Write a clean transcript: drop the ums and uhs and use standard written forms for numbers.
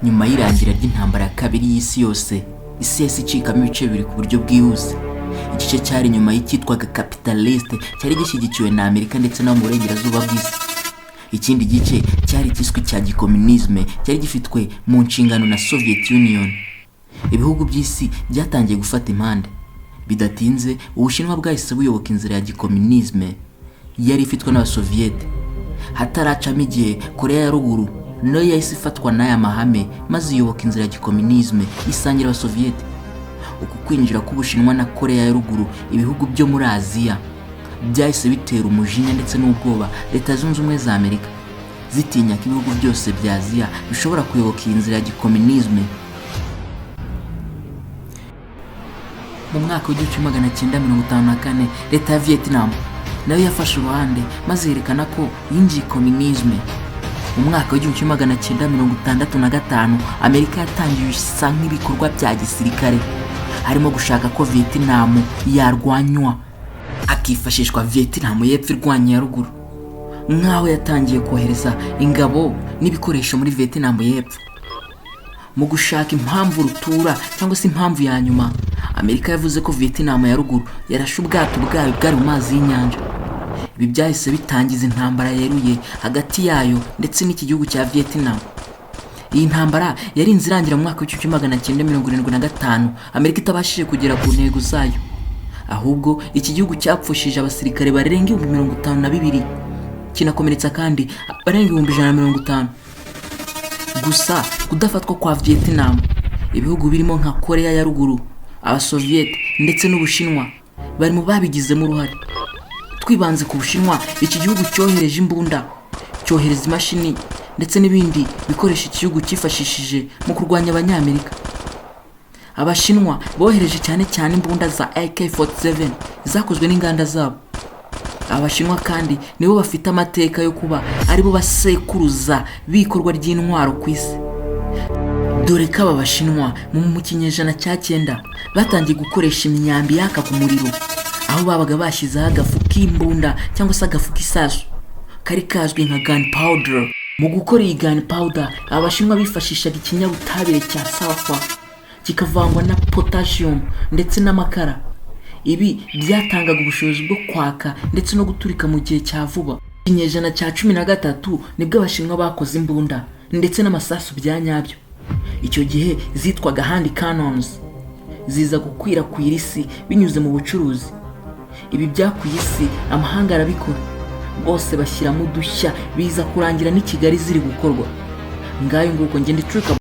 Nyuma y'irangira ry'Intambara ya Kabiri y'Isi Yose, isi yahise icikamo ibice bibiri ku buryo bwihuse. Igice cyari inyuma y'icyitwaga capitaliste cyari gishyigikiwe na Amerika ndetse no mu burengerazuba bw'isi. Ikindi gice cyari kiswe cya gikomunisme, cyari gifitwe mu nshingano na Soviet Union. Ibihugu by'isi byatangiye gufata impande. Bidatinze, Ubushinwa bwahise buyoboka inzira ya gikomunisme yari ifitwe n'Abasoviyete. Hataracamo igihe, Korea ya Ruguru nayo yahise ifatwa n'aya mahame, maze iyoboka inzira ya gikomunisme, isangira Abasoviyete. Uku kwinjira k'Ubushinwa na Korea ya Ruguru, ibihugu byo muri Aziya, byahise bitera umujinya ndetse n'ubwoba Leta Zunze Ubumwe za Amerika, zitinya ko ibihugu byose bya Aziya bishobora kuyoboka iyi nzira ya gikomunisme. Mu mwaka wa 1954, leta ya Vietnam nayo yafashe uruhande, maze yerekana ko yinjiye komunisme. Mu mwaka wa 1965, Amerika yatangiye bisa nk'ibikorwa bya gisirikare, harimo gushaka ko Vietnam yarwanywa, hakifashishwa Vietnam y'Epfo irwanya iya ruguru, nk'aho yatangiye kohereza ingabo n'ibikoresho muri Vietnam y'Epfo. Mu gushaka impamvu rutura cyangwa se impamvu ya nyuma, Amerika yavuze ko Vietnam ya Ruguru yarashe ubwato bwayo bwari mu mazi y'inyanja. Ibi byahise bitangiza intambara yeruye hagati yayo ndetse n'iki gihugu cya Vietnam. Iyi ntambara yarinze irangira mu mwaka wa 1975, Amerika itabashije kugera ku ntego zayo. Ahubwo iki gihugu cyapfushije abasirikare barenga 52,000, kinakomeretsa kandi abarenga 150,000. Gusa kudafatwa kwa Vietnam, ibihugu birimo nka Korea ya Ruguru, Abasoviyete ndetse n'Ubushinwa bari mu babigizemo uruhare. Twibanze ku Bushinwa, iki gihugu cyohereje imbunda, cyohereza imashini ndetse n'ibindi bikoresho igihugu cyifashishije mu kurwanya Abanyamerika. Abashinwa bohereje cyane cyane imbunda za AK-47 zakozwe n'inganda zabo. Abashinwa kandi nibo bafite amateka yo kuba aribo basekuruza b'ikorwa ry'intwaro ku isi, dore ko aba Bashinwa mu kinyejana cya 9 batangiye gukoresha imyambi yakaga umuriro, aho babaga bashyizeho agafu k'imbunda cyangwa se agafu k'isasu kari kazwi nka gun powder. Mu gukora iyi gun powder, Abashinwa bifashishaga ikinyabutabire cya sulfur kikavangwa na potassium ndetse n'amakara. Ibi byatangaga ubushobozi bwo kwaka ndetse no guturika mu gihe cya vuba. Ikinyejana cya 13 nibwo Abashinwa bakoze imbunda ndetse n'amasasu bya nyabyo. Icyo gihe zitwaga hand cannons, ziza gukwirakwira isi binyuze mu bucuruzi. Ibi byakwiye isi, amahanga arabikora, bose bashyiramo udushya, biza kurangira n'i Kigali ziri gukorwa. Ngayo nguko, ngenda icuruka.